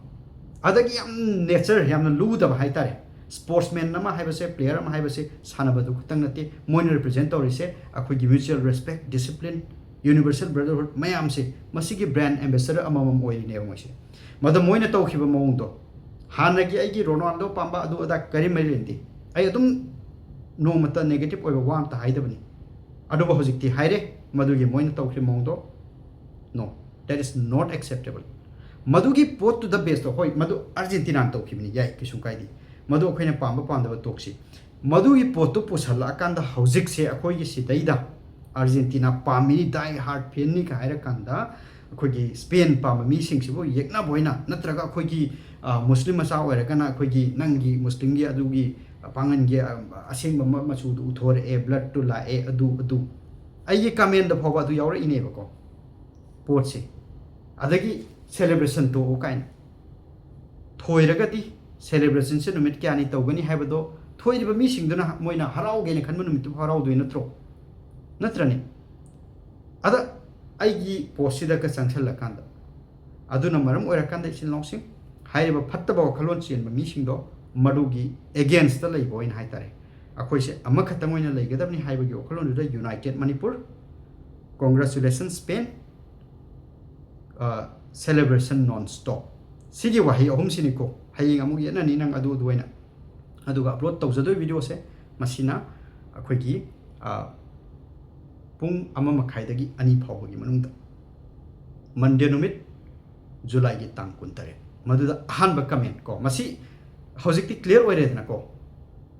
ꯑꯗꯒꯤ ꯌꯥꯝ ꯅꯦꯆꯔ ꯌꯥꯝꯅ ꯂꯨꯗꯕ ꯍꯥꯏꯇꯥꯔꯦ꯫ ꯁ꯭ꯄꯣꯔꯠꯁꯃꯦꯟ ꯑꯃ ꯍꯥꯏꯕꯁꯦ, ꯄ꯭ꯂꯦꯌꯔ ꯑꯃ ꯍꯥꯏꯕꯁꯦ ꯁꯥꯟꯅꯕꯗꯨ ꯈꯛꯇꯪ ꯅꯠꯇꯦ, ꯃꯣꯏꯅ ꯔꯤꯄ꯭ꯔꯖꯦꯟ ꯇꯧꯔꯤꯁꯦ ꯑꯩꯈꯣꯏꯒꯤ mutual respect, discipline, universal brotherhood ꯃꯌꯥꯝꯁꯦ, ꯃꯁꯤꯒꯤ ꯕ꯭ꯔꯥꯟ ꯑꯦꯝꯕꯦꯁꯦꯗꯔ ꯑꯃꯃꯝ ꯑꯣꯏꯔꯤꯅꯦꯕ ꯃꯣꯏꯁꯦ꯫ ꯃꯗꯣ ꯃꯣꯏꯅ ꯇꯧꯈꯤꯕ ꯃꯑꯣꯡꯗꯣ, ꯍꯥꯟꯅꯒꯤ ꯑꯩꯒꯤ ꯔꯣꯅꯥꯜꯗꯣ ꯄꯥꯝꯕ ꯑꯗꯨ ꯑꯗꯥ ꯀꯔꯤꯝ ꯃꯔꯤ ꯂꯩꯅꯗꯦ꯫ ꯑꯩ ꯑꯗꯨꯝ ꯅꯣꯡꯃꯇ ꯅꯦꯒꯦꯇꯤꯚ ꯑꯣꯏꯕ ꯋꯥ ꯑꯝꯇ ꯍꯥꯏꯗꯕꯅꯤ꯫ ꯑꯗꯨꯕꯨ ꯍꯧꯖꯤꯛꯇꯤ ꯍꯥꯏꯔꯦ, ꯃꯗꯨꯒꯤ ꯃꯣꯏꯅ ꯇꯧꯈ꯭ꯔꯤꯕ ꯃꯑꯣꯡꯗꯣ, no, that is not acceptable꯫ ꯃꯗꯨꯒꯤ ꯄꯣꯠꯇꯨꯗ ꯕꯦꯁꯇꯣ, ꯍꯣꯏ, ꯃꯗꯨ ꯑꯥꯔꯖꯦꯟꯇꯤꯅꯥꯅ ꯇꯧꯈꯤꯕꯅꯤ, ꯌꯥꯏ, ꯀꯩꯁꯨꯝ ꯀꯥꯏꯗꯦ꯫ ꯃꯗꯨ ꯑꯩꯈꯣꯏꯅ ꯄꯥꯝꯕ ꯄꯥꯝꯗꯕ ꯇꯣꯛꯁꯤ꯫ ꯃꯗꯨꯒꯤ ꯄꯣꯠꯇꯨ ꯄꯨꯁꯜꯂꯛꯑꯀꯥꯟꯗ ꯍꯧꯖꯤꯛꯁꯦ ꯑꯩꯈꯣꯏꯒꯤ ꯁꯤꯗꯩꯗ ꯑꯥꯔꯖꯦꯟꯇꯤꯅꯥ ꯄꯥꯝꯃꯤꯅꯤ, ꯗꯥꯏ ꯍꯥꯔꯠ ꯐꯦꯟꯅꯤ ꯀ ꯍꯥꯏꯔꯀꯥꯟꯗ ꯑꯩꯈꯣꯏꯒꯤ ꯁ꯭ꯄꯦꯟ ꯄꯥꯝꯕ ꯃꯤꯁꯤꯡꯁꯤꯕꯨ ꯌꯦꯛꯅꯕ ꯑꯣꯏꯅ, ꯅꯠꯇ꯭ꯔꯒ ꯑꯩꯈꯣꯏꯒꯤ ꯃꯨꯁꯂꯤꯝ ꯃꯆꯥ ꯑꯣꯏꯔꯒꯅ ꯑꯩꯈꯣꯏꯒꯤ ꯅꯪꯒꯤ ꯃꯨꯁꯂꯤꯝꯒꯤ ꯑꯗꯨꯒꯤ ꯄꯥꯡꯒꯟꯒꯤ ꯑꯁꯦꯡꯕ ꯃꯆꯨꯗꯨ ꯎꯠꯊꯣꯔꯛꯑꯦ, ꯕ꯭ꯂꯠꯇꯨ ꯂꯥꯛꯑꯦ, ꯑꯗꯨ ꯑꯗꯨ ꯑꯩꯒꯤ ꯀꯃꯦꯟꯗ ꯐꯥꯎꯕ ꯑꯗꯨ ꯌꯥꯎꯔꯛꯏꯅꯦꯕꯀꯣ꯫ ꯄꯣꯠꯁꯦ꯫ ꯑꯗꯒꯤ ꯁꯦꯂꯦꯕ꯭ꯔꯦꯁꯟ ꯇꯣꯛꯑꯣ ꯀꯥꯏꯅ꯫ ꯊꯣꯏꯔꯒꯗꯤ ꯁꯦꯂꯦꯕ꯭ꯔꯦꯁꯟꯁꯦ ꯅꯨꯃꯤꯠ ꯀꯌꯥꯅꯤ ꯇꯧꯒꯅꯤ ꯍꯥꯏꯕꯗꯣ ꯊꯣꯏꯔꯤꯕ ꯃꯤꯁꯤꯡꯗꯨꯅ ꯃꯣꯏꯅ ꯍꯔꯥꯎꯒꯦꯅ ꯈꯟꯕ ꯅꯨꯃꯤꯠꯇꯨ ꯍꯔꯥꯎꯗꯣꯏ ꯅꯠꯇ꯭ꯔꯣ? ꯅꯠꯇ꯭ꯔꯅꯦ? ꯑꯗ ꯑꯩꯒꯤ ꯄꯣꯁꯁꯤꯗꯒ ꯆꯪꯁꯜꯂꯀꯥꯟꯗ, ꯑꯗꯨꯅ ꯃꯔꯝ ꯑꯣꯏꯔꯀꯥꯟꯗ ꯏꯆꯤꯜ ꯏꯅꯥꯎꯁꯤꯡ, ꯍꯥꯏꯔꯤꯕ ꯐꯠꯇꯕ ꯋꯥꯈꯜꯂꯣꯟ ꯆꯦꯟꯕ ꯃꯤꯁꯤꯡꯗꯣ ꯃꯗꯨꯒꯤ ꯑꯦꯒꯦꯟꯁꯇ ꯂꯩꯕ ꯑꯣꯏꯅ ꯍꯥꯏꯇꯥꯔꯦ, ꯑꯩꯈꯣꯏꯁꯦ ꯑꯃꯈꯛꯇꯪ ꯑꯣꯏꯅ ꯂꯩꯒꯗꯕꯅꯤ ꯍꯥꯏꯕꯒꯤ ꯋꯥꯈꯜꯂꯣꯟꯗꯨꯗ United Manipur, Congratulations Spain, Celebration Non Stop, ꯁꯤꯒꯤ ꯋꯥꯍꯩ ꯑꯍꯨꯝꯁꯤꯅꯤꯀꯣ꯫ ꯍꯌꯦꯡ ꯑꯃꯨꯛ ꯌꯦꯠꯅꯅꯤ ꯅꯪ ꯑꯗꯨ ꯑꯗꯨ ꯑꯣꯏꯅ꯫ ꯑꯗꯨꯒ ꯑꯞꯂꯣꯗ ꯇꯧꯖꯗꯣꯏ ꯚꯤꯗꯤꯑꯣꯁꯦ ꯃꯁꯤꯅ ꯑꯩꯈꯣꯏꯒꯤ ꯄꯨꯡ ꯑꯃ ꯃꯈꯥꯏꯗꯒꯤ ꯑꯅꯤ ꯐꯥꯎꯕꯒꯤ ꯃꯅꯨꯡꯗ, ꯃꯟꯗꯦ ꯅꯨꯃꯤꯠ, ꯖꯨꯂꯥꯏꯒꯤ ꯇꯥꯡ ꯀꯨꯟꯇꯔꯦꯠ꯫ ꯃꯗꯨꯗ ꯑꯍꯥꯟꯕ ꯀꯃꯦꯟ ꯀꯣ, ꯃꯁꯤ ꯍꯧꯖꯤꯛꯇꯤ ꯀ꯭ꯂꯤꯌꯥꯔ ꯑꯣꯏꯔꯦꯗꯅꯀꯣ꯫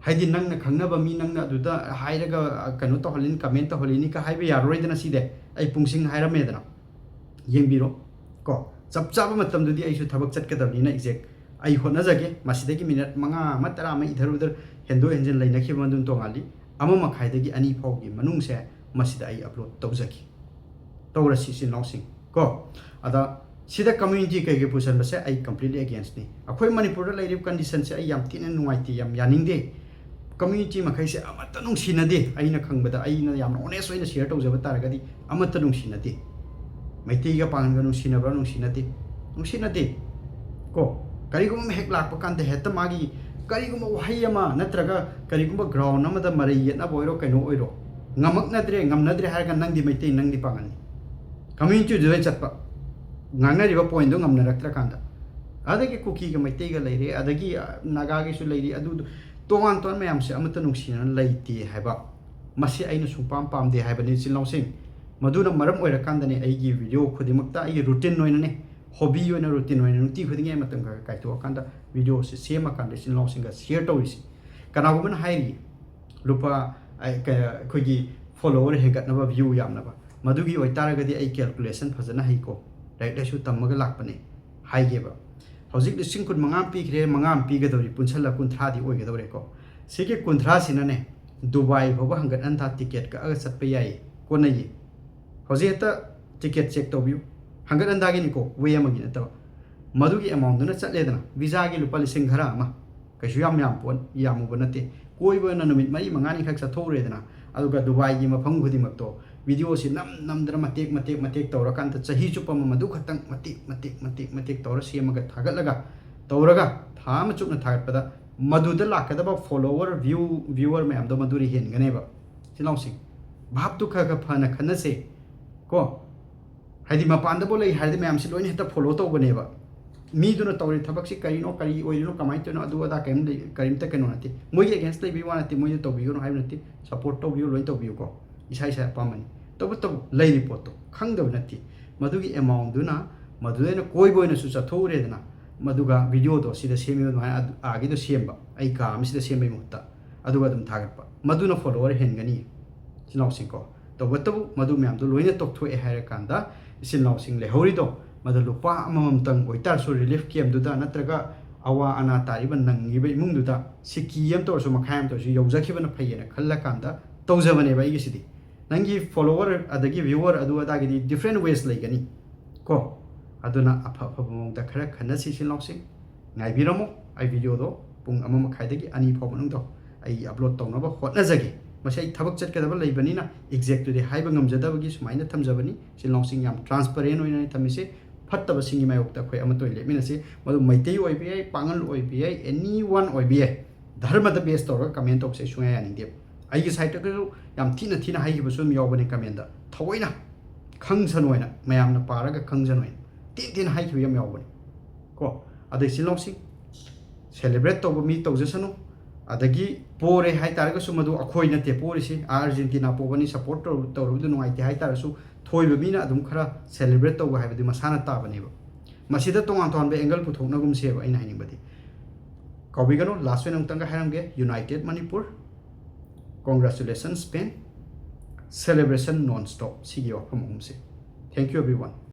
ꯍꯥꯏꯗꯤ ꯅꯪꯅ ꯈꯪꯅꯕ ꯃꯤ ꯅꯪꯅ ꯑꯗꯨꯗ ꯍꯥꯏꯔꯒ ꯀꯩꯅꯣ ꯇꯧꯍꯜꯂꯤꯅꯤ, ꯀꯃꯦꯟ ꯇꯧꯍꯜꯂꯤꯅꯤ ꯀ ꯍꯥꯏꯕ ꯌꯥꯔꯔꯣꯏꯗꯅ꯫ ꯁꯤꯗꯤ ꯑꯩ ꯄꯨꯡꯁꯤꯡ ꯍꯥꯏꯔꯝꯃꯦꯗꯅ, ꯌꯦꯡꯕꯤꯔꯣ ꯀꯣ꯫ ꯆꯞ ꯆꯥꯕ ꯃꯇꯝꯗꯨꯗꯤ ꯑꯩꯁꯨ ꯊꯕꯛ ꯆꯠꯀꯗꯕꯅꯤꯅ ꯑꯦꯛꯖꯦꯛ ꯑꯩ ꯍꯣꯠꯅꯖꯒꯦ꯫ ꯃꯁꯤꯗꯒꯤ ꯃꯤꯅꯠ ꯃꯉꯥ ꯑꯃ, ꯇꯔꯥ ꯑꯃ ꯏꯙꯔ ꯎꯙꯔ, ꯍꯦꯟꯗꯣꯛ ꯍꯦꯟꯖꯤꯟ ꯂꯩꯅꯈꯤꯕ ꯃꯗꯨꯅ ꯇꯣꯉꯥꯜꯂꯤ꯫ ꯑꯃ ꯃꯈꯥꯏꯗꯒꯤ ꯑꯅꯤ ꯐꯥꯎꯒꯤ ꯃꯅꯨꯡꯁꯦ ꯃꯁꯤꯗ ꯑꯩ ꯑꯞꯂꯣꯗ ꯇꯧꯖꯒꯦ꯫ ꯇꯧꯔꯁꯤ ꯏꯆꯤꯟ ꯏꯅꯥꯎꯁꯤꯡ ꯀꯣ꯫ ꯑꯗ ꯁꯤꯗ ꯀꯝꯃ꯭ꯌꯨꯅꯤꯇꯤ ꯀꯩꯀꯩ ꯄꯨꯁꯟꯕꯁꯦ ꯑꯩ completely against ꯅꯤ꯫ ꯑꯩꯈꯣꯏ ꯃꯅꯤꯄꯨꯔꯗ ꯂꯩꯔꯤꯕ ꯀꯟꯗꯤꯁꯟꯁꯦ ꯑꯩ ꯌꯥꯝ ꯊꯤꯅ ꯅꯨꯡꯉꯥꯏꯇꯦ, ꯌꯥꯝ ꯌꯥꯅꯤꯡꯗꯦ꯫ ꯀꯝꯃ꯭ꯌꯨꯅꯤꯇꯤ ꯃꯈꯩꯁꯦ ꯑꯃꯠꯇ ꯅꯨꯡꯁꯤꯅꯗꯦ꯫ ꯑꯩꯅ ꯈꯪꯕꯗ, ꯑꯩꯅ ꯌꯥꯝꯅ ꯑꯣꯅꯦꯁ ꯑꯣꯏꯅ ꯁꯤꯌꯔ ꯇꯧꯖꯕ ꯇꯥꯔꯒꯗꯤ, ꯑꯃꯠꯇ ꯅꯨꯡꯁꯤꯅꯗꯦ꯫ ꯃꯩꯇꯩꯒ ꯄꯥꯡꯒꯜꯒ ꯅꯨꯡꯁꯤꯅꯕ꯭ꯔꯥ? ꯅꯨꯡꯁꯤꯅꯗꯦ꯫ ꯅꯨꯡꯁꯤꯅꯗꯦ ꯀꯣ꯫ ꯀꯔꯤꯒꯨꯝꯕ ꯑꯃ ꯍꯦꯛ ꯂꯥꯛꯄ ꯀꯥꯟꯗ ꯍꯦꯛꯇ ꯃꯥꯒꯤ ꯀꯔꯤꯒꯨꯝꯕ ꯋꯥꯍꯩ ꯑꯃ ꯅꯠꯇ꯭ꯔꯒ ꯀꯔꯤꯒꯨꯝꯕ ꯒ꯭ꯔꯥꯎꯟ ꯑꯃꯗ ꯃꯔꯩ ꯌꯦꯠꯅꯕ ꯑꯣꯏꯔꯣ, ꯀꯩꯅꯣ ꯑꯣꯏꯔꯣ, ꯉꯝꯃꯛꯅꯗ꯭ꯔꯦ, ꯉꯝꯅꯗ꯭ꯔꯦ ꯍꯥꯏꯔꯒ ꯅꯪꯗꯤ ꯃꯩꯇꯩ, ꯅꯪꯗꯤ ꯄꯥꯡꯒꯜꯅꯤ꯫ ꯀꯝꯃ꯭ꯌꯨꯅꯤꯇꯤꯗꯨꯗ ꯆꯠꯄ, ꯉꯥꯡꯅꯔꯤꯕ ꯄꯣꯏꯟꯗꯣ ꯉꯝꯅꯔꯛꯇ꯭ꯔꯀꯥꯟꯗ꯫ ꯑꯗꯒꯤ ꯀꯨꯀꯤꯒ ꯃꯩꯇꯩꯒ ꯂꯩꯔꯦ, ꯑꯗꯒꯤ, ꯑ, ꯅꯥꯒꯥꯒꯤꯁꯨ ꯂꯩꯔꯤ, ꯑꯗꯨ ꯇꯣꯉꯥꯟ ꯇꯣꯉꯥꯟ ꯃꯌꯥꯝꯁꯦ ꯑꯃꯠꯇ ꯅꯨꯡꯁꯤꯅꯅ ꯂꯩꯇꯦ ꯍꯥꯏꯕ꯫ ꯃꯁꯤ ꯑꯩꯅ ꯁꯨꯡꯄꯥꯝ ꯄꯥꯝꯗꯦ ꯍꯥꯏꯕꯅꯤ, ꯏꯆꯤꯜ ꯏꯅꯥꯎꯁꯤꯡ꯫ ꯃꯗꯨꯅ ꯃꯔꯝ ꯑꯣꯏꯔꯀꯥꯟꯗꯅꯦ ꯑꯩꯒꯤ ꯚꯤꯗꯤꯑꯣ ꯈꯨꯗꯤꯡꯃꯛꯇ ꯑꯩꯒꯤ ꯔꯨꯇꯤꯟ ꯑꯣꯏꯅꯅꯦ, ꯍꯣꯕꯤ ꯑꯣꯏꯅ, ꯔꯨꯇꯤꯟ ꯑꯣꯏꯅ ꯅꯨꯡꯇꯤ ꯈꯨꯗꯤꯡꯒꯤ ꯑꯩ ꯃꯇꯝ ꯈꯔ ꯈꯔ ꯀꯥꯏꯊꯣꯛꯑꯀꯥꯟꯗ ꯚꯤꯗꯤꯑꯣꯁꯦ ꯁꯦꯝꯃꯀꯥꯟꯗ ꯏꯆꯤꯜ ꯏꯅꯥꯎꯁꯤꯡꯒ ꯁꯤꯌꯔ ꯇꯧꯔꯤꯁꯤ꯫ ꯀꯅꯥꯒꯨꯝꯕꯅ ꯍꯥꯏꯔꯤ, ꯂꯨꯄꯥ, ꯑꯩ, ꯀ-, ꯑꯩꯈꯣꯏꯒꯤ ꯐꯣꯂꯣꯋꯔ ꯍꯦꯟꯒꯠꯅꯕ, ꯚ꯭ꯌꯨ ꯌꯥꯝꯅꯕ꯫ ꯃꯗꯨꯒꯤ ꯑꯣꯏꯇꯥꯔꯒꯗꯤ ꯑꯩ ꯀꯦꯜꯀꯨꯂꯦꯁꯟ ꯐꯖꯅ ꯍꯩꯀꯣ, ꯂꯥꯏꯔꯤꯛ ꯂꯥꯏꯁꯨ ꯇꯝꯃꯒ ꯂꯥꯛꯄꯅꯦ ꯍꯥꯏꯒꯦꯕ꯫ ꯍꯧꯖꯤꯛ ꯂꯤꯁꯤꯡ ꯀꯨꯟ ꯃꯉꯥ ꯑꯃ ꯄꯤꯈ꯭ꯔꯦ, ꯃꯉꯥ ꯑꯃ ꯄꯤꯒꯗꯧꯔꯤ, ꯄꯨꯟꯁꯤꯜꯂ ꯀꯨꯟꯊ꯭ꯔꯥꯗꯤ ꯑꯣꯏꯒꯗꯧꯔꯦꯀꯣ꯫ ꯁꯤꯒꯤ ꯀꯨꯟꯊ꯭ꯔꯥꯁꯤꯅꯅꯦ, ꯗꯨꯕꯥꯏ ꯐꯥꯎꯕ ꯍꯪꯒꯠ ꯍꯟꯗꯥ ꯇꯤꯀꯦꯠ ꯀꯛꯑꯒ ꯆꯠꯄ ꯌꯥꯏꯌꯦ, ꯀꯣꯟꯅꯩꯌꯦ꯫ ꯍꯧꯖꯤꯛ ꯍꯦꯛꯇ ꯇꯤꯀꯦꯠ ꯆꯦꯛ ꯇꯧꯕꯤꯌꯨ꯫ ꯍꯪꯒꯠ ꯍꯟꯗꯥꯒꯤꯅꯤꯀꯣ, ꯋꯦ ꯑꯃꯒꯤ ꯅꯠꯇꯕ꯫ ꯃꯗꯨꯒꯤ ꯑꯦꯃꯥꯎꯟꯗꯨꯅ ꯆꯠꯂꯦꯗꯅ, ꯚꯤꯖꯥꯒꯤ ꯂꯨꯄꯥ ꯂꯤꯁꯤꯡ ꯈꯔ ꯑꯃ, ꯀꯩꯁꯨ ꯌꯥꯝ ꯌꯥꯝ ꯄꯣꯠ, ꯌꯥꯝꯃꯨꯕ ꯅꯠꯇꯦ꯫ ꯀꯣꯏꯕ ꯑꯣꯏꯅ ꯅꯨꯃꯤꯠ ꯃꯔꯤ ꯃꯉꯥꯅꯤꯈꯛ ꯆꯠꯊꯣꯛꯎꯔꯦꯗꯅ, ꯑꯗꯨꯒ ꯗꯨꯕꯥꯏꯒꯤ ꯃꯐꯝ ꯈꯨꯗꯤꯡꯃꯛꯇꯣ ꯚꯤꯗꯤꯑꯣꯁꯤ ꯅꯝ ꯅꯝꯗꯅ ꯃꯇꯦꯛ ꯃꯇꯦꯛ ꯃꯇꯦꯛ ꯇꯧꯔꯀꯥꯟꯗ, ꯆꯍꯤ ꯆꯨꯞꯄ ꯑꯃ ꯃꯗꯨ ꯈꯛꯇꯪ ꯃꯇꯦꯛ ꯃꯇꯦꯛ ꯃꯇꯦꯛ ꯃꯇꯦꯛ ꯇꯧꯔ ꯁꯦꯝꯃꯒ ꯊꯥꯒꯠꯂꯒ ꯇꯧꯔꯒ ꯊꯥ ꯑꯃ ꯆꯨꯞꯅ ꯊꯥꯒꯠꯄꯗ ꯃꯗꯨꯗ ꯂꯥꯛꯀꯗꯕ follower, view, viewer ꯃꯌꯥꯝꯗꯣ ꯃꯗꯨꯅ ꯍꯦꯟꯒꯅꯦꯕ꯫ ꯏꯆꯤꯜ ꯏꯅꯥꯎꯁꯤꯡ, ꯚꯥꯞꯇꯨ ꯈꯔ ꯈꯔ ꯐꯅ ꯈꯟꯅꯁꯦ ꯀꯣ꯫ ꯍꯥꯏꯗꯤ ꯃꯄꯥꯟꯗꯕꯨ ꯂꯩ ꯍꯥꯏꯔꯗꯤ ꯃꯌꯥꯝꯁꯤ ꯂꯣꯏꯅ ꯍꯦꯛꯇ follow ꯇꯧꯕꯅꯦꯕ꯫ ꯃꯤꯗꯨꯅ ꯇꯧꯔꯤ ꯊꯕꯛꯁꯤ ꯀꯔꯤꯅꯣ, ꯀꯔꯤ ꯑꯣꯏꯔꯤꯅꯣ, ꯀꯃꯥꯏꯅ ꯇꯧꯔꯤꯅꯣ, ꯑꯗꯨ ꯑꯗꯥ ꯀꯔꯤꯝ ꯂꯩ-, ꯀꯔꯤꯝꯇ ꯀꯩꯅꯣ ꯅꯠꯇꯦ꯫ ꯃꯣꯏꯒꯤ against ꯂꯩꯕꯩ ꯋꯥ ꯅꯠꯇꯦ, ꯃꯣꯏꯗ ꯇꯧꯕꯤꯒꯅꯨ ꯍꯥꯏꯕ ꯅꯠꯇꯦ, support ꯇꯧꯕꯤꯌꯨ, ꯂꯣꯏ ꯇꯧꯕꯤꯌꯨꯀꯣ, ꯏꯁꯥ ꯏꯁꯥ ꯑꯄꯥꯝꯕꯅꯤ꯫ ꯇꯧꯕꯇꯕꯨ ꯂꯩꯔꯤ ꯄꯣꯠꯇꯣ ꯈꯪꯗꯕ ꯅꯠꯇꯦ꯫ ꯃꯗꯨꯒꯤ ꯑꯦꯃꯥꯎꯟꯗꯨꯅ ꯃꯗꯨꯗ ꯑꯩꯅ ꯀꯣꯏꯕ ꯑꯣꯏꯅꯁꯨ ꯆꯠꯊꯣꯛꯎꯔꯦꯗꯅ, ꯃꯗꯨꯒ ꯚꯤꯗꯤꯑꯣꯗꯣ ꯁꯤꯗ ꯁꯦꯝꯃꯤꯕ ꯑꯗꯨꯃꯥꯏꯅ ꯑꯗꯨ-, ꯑꯥꯒꯤꯗꯣ ꯁꯦꯝꯕ, ꯑꯩ ꯀꯥ ꯑꯃꯁꯤꯗ ꯁꯦꯝꯕꯩ ꯃꯍꯨꯠꯇ, ꯑꯗꯨꯒ ꯑꯗꯨꯝ ꯊꯥꯒꯠꯄ, ꯃꯗꯨꯅ follower ꯍꯦꯟꯒꯅꯤ, ꯏꯆꯤꯜ ꯏꯅꯥꯎꯁꯤꯡꯀꯣ꯫ ꯇꯧꯕꯇꯕꯨ ꯃꯗꯨ ꯃꯌꯥꯝꯗꯣ ꯂꯣꯏꯅ ꯇꯣꯛꯊꯣꯛꯑꯦ ꯍꯥꯏꯔꯀꯥꯟꯗ, ꯏꯆꯤꯜ ꯏꯅꯥꯎꯁꯤꯡ ꯂꯩꯍꯧꯔꯤꯗꯣ, ꯃꯗꯨ ꯂꯨꯄꯥ ꯑꯃꯃꯝꯇꯪ ꯑꯣꯏꯇꯥꯔꯁꯨ, relief campꯗꯨꯗ ꯅꯠꯇ꯭ꯔꯒ ꯑꯋꯥ ꯑꯅꯥ ꯇꯥꯔꯤꯕ ꯅꯪꯉꯤꯕ ꯏꯃꯨꯡꯗꯨꯗ ꯁꯤꯀꯤ ꯑꯃ ꯇꯧꯔꯁꯨ, ꯃꯈꯥꯏ ꯑꯃ ꯇꯧꯔꯁꯨ ꯌꯧꯖꯈꯤꯕꯅ ꯐꯩꯌꯦꯅ ꯈꯜꯂꯀꯥꯟꯗ ꯇꯧꯖꯕꯅꯦꯕ ꯑꯩꯒꯤꯁꯤꯗꯤ꯫ ꯅꯪꯒꯤ follower ꯑꯗꯒꯤ viewer ꯑꯗꯨ ꯑꯗꯥꯒꯤꯗꯤ different ways ꯂꯩꯒꯅꯤ ꯀꯣ꯫ ꯑꯗꯨꯅ ꯑꯐ ꯑꯐꯕ ꯃꯑꯣꯡꯗ ꯈꯔ ꯈꯟꯅꯁꯤ, ꯏꯆꯤꯜ ꯏꯅꯥꯎꯁꯤꯡ꯫ ꯉꯥꯏꯕꯤꯔꯝꯃꯣ, ꯑꯩ ꯚꯤꯗꯤꯑꯣꯗꯣ ꯄꯨꯡ ꯑꯃ ꯃꯈꯥꯏꯗꯒꯤ ꯑꯅꯤ ꯐꯥꯎ ꯃꯅꯨꯡꯗ ꯑꯩ upload ꯇꯧꯅꯕ ꯍꯣꯠꯅꯖꯒꯦ꯫ ꯃꯁꯤ ꯑꯩ ꯊꯕꯛ ꯆꯠꯀꯗꯕ ꯂꯩꯕꯅꯤꯅ exactꯇꯨꯗꯤ ꯍꯥꯏꯕ ꯉꯝꯖꯗꯕꯒꯤ ꯁꯨꯃꯥꯏꯅ ꯊꯝꯖꯕꯅꯤ꯫ ꯏꯆꯤꯜ ꯏꯅꯥꯎꯁꯤꯡ, ꯌꯥꯝ transparent ꯑꯣꯏꯅ ꯑꯩ ꯊꯝꯃꯤꯁꯦ꯫ ꯐꯠꯇꯕꯁꯤꯡꯒꯤ ꯃꯥꯌꯣꯛꯇ ꯑꯩꯈꯣꯏ ꯑꯃꯠꯇ ꯑꯣꯏꯅ ꯂꯦꯞꯃꯤꯟꯅꯁꯤ꯫ ꯃꯗꯨ ꯃꯩꯇꯩ ꯑꯣꯏꯕ ꯌꯥꯏ, ꯄꯥꯉꯜ ꯑꯣꯏꯕ ꯌꯥꯏ, anyone ꯑꯣꯏꯕ ꯌꯥꯏ꯫ ꯙꯔꯃꯗ base ꯇꯧꯔꯒ comment ꯇꯧꯕꯁꯦ ꯑꯩ ꯁꯨꯡꯌꯥ ꯌꯥꯅꯤꯡꯗꯦ꯫ ꯑꯩꯒꯤ sideꯇꯒꯁꯨ ꯌꯥꯝ ꯊꯤꯅ ꯊꯤꯅ ꯍꯥꯏꯈꯤꯕꯁꯨ ꯑꯗꯨꯝ ꯌꯥꯎꯕꯅꯤ commentꯇ, ꯊꯑꯣꯏꯅ ꯈꯪꯁꯅꯨ ꯍꯥꯏꯅ, ꯃꯌꯥꯝꯅ ꯄꯥꯔꯒ ꯈꯪꯁꯅꯨ ꯍꯥꯏꯅ ꯊꯤꯅ ꯊꯤꯅ ꯍꯥꯏꯈꯤꯕ ꯌꯥꯝ ꯌꯥꯎꯕꯅꯤ ꯀꯣ꯫ ꯑꯗꯩ ꯏꯆꯤꯜ ꯏꯅꯥꯎꯁꯤꯡ, celebrate ꯇꯧꯕ ꯃꯤ ꯇꯧꯖꯁꯅꯨ꯫ ꯑꯗꯒꯤ ꯄꯣꯔꯦ ꯍꯥꯏ ꯇꯥꯔꯒꯁꯨ ꯃꯗꯨ ꯑꯩꯈꯣꯏ ꯅꯠꯇꯦ ꯄꯣꯔꯤꯁꯤ, ꯑꯥꯔꯖꯦꯟꯇꯤꯅꯥ ꯄꯣꯕꯅꯤ, support ꯇꯧꯔꯨ-, ꯇꯧꯔꯨꯕꯗꯨ ꯅꯨꯡꯉꯥꯏꯇꯦ ꯍꯥꯏ ꯇꯥꯔꯁꯨ, ꯊꯣꯏꯕ ꯃꯤꯅ ꯑꯗꯨꯝ ꯈꯔ celebrate ꯇꯧꯕ ꯍꯥꯏꯕꯗꯤ ꯃꯁꯥꯅ ꯇꯥꯕꯅꯦꯕ꯫ ꯃꯁꯤꯗ ꯇꯣꯉꯥꯟ ꯇꯣꯉꯥꯟꯕ angle ꯄꯨꯊꯣꯛꯅꯒꯨꯝꯁꯦꯕ ꯑꯩꯅ ꯍꯥꯏꯅꯤꯡꯕꯗꯤ꯫ ꯀꯥꯎꯕꯤꯒꯅꯨ, last ꯑꯣꯏꯅ ꯑꯃꯨꯛꯇꯪꯒ ꯍꯥꯏꯔꯝꯒꯦ, United Manipur, congratulations Spain, celebration non stop, ꯁꯤꯒꯤ ꯋꯥꯐꯝ ꯑꯍꯨꯝꯁꯦ꯫ Thank you everyone꯫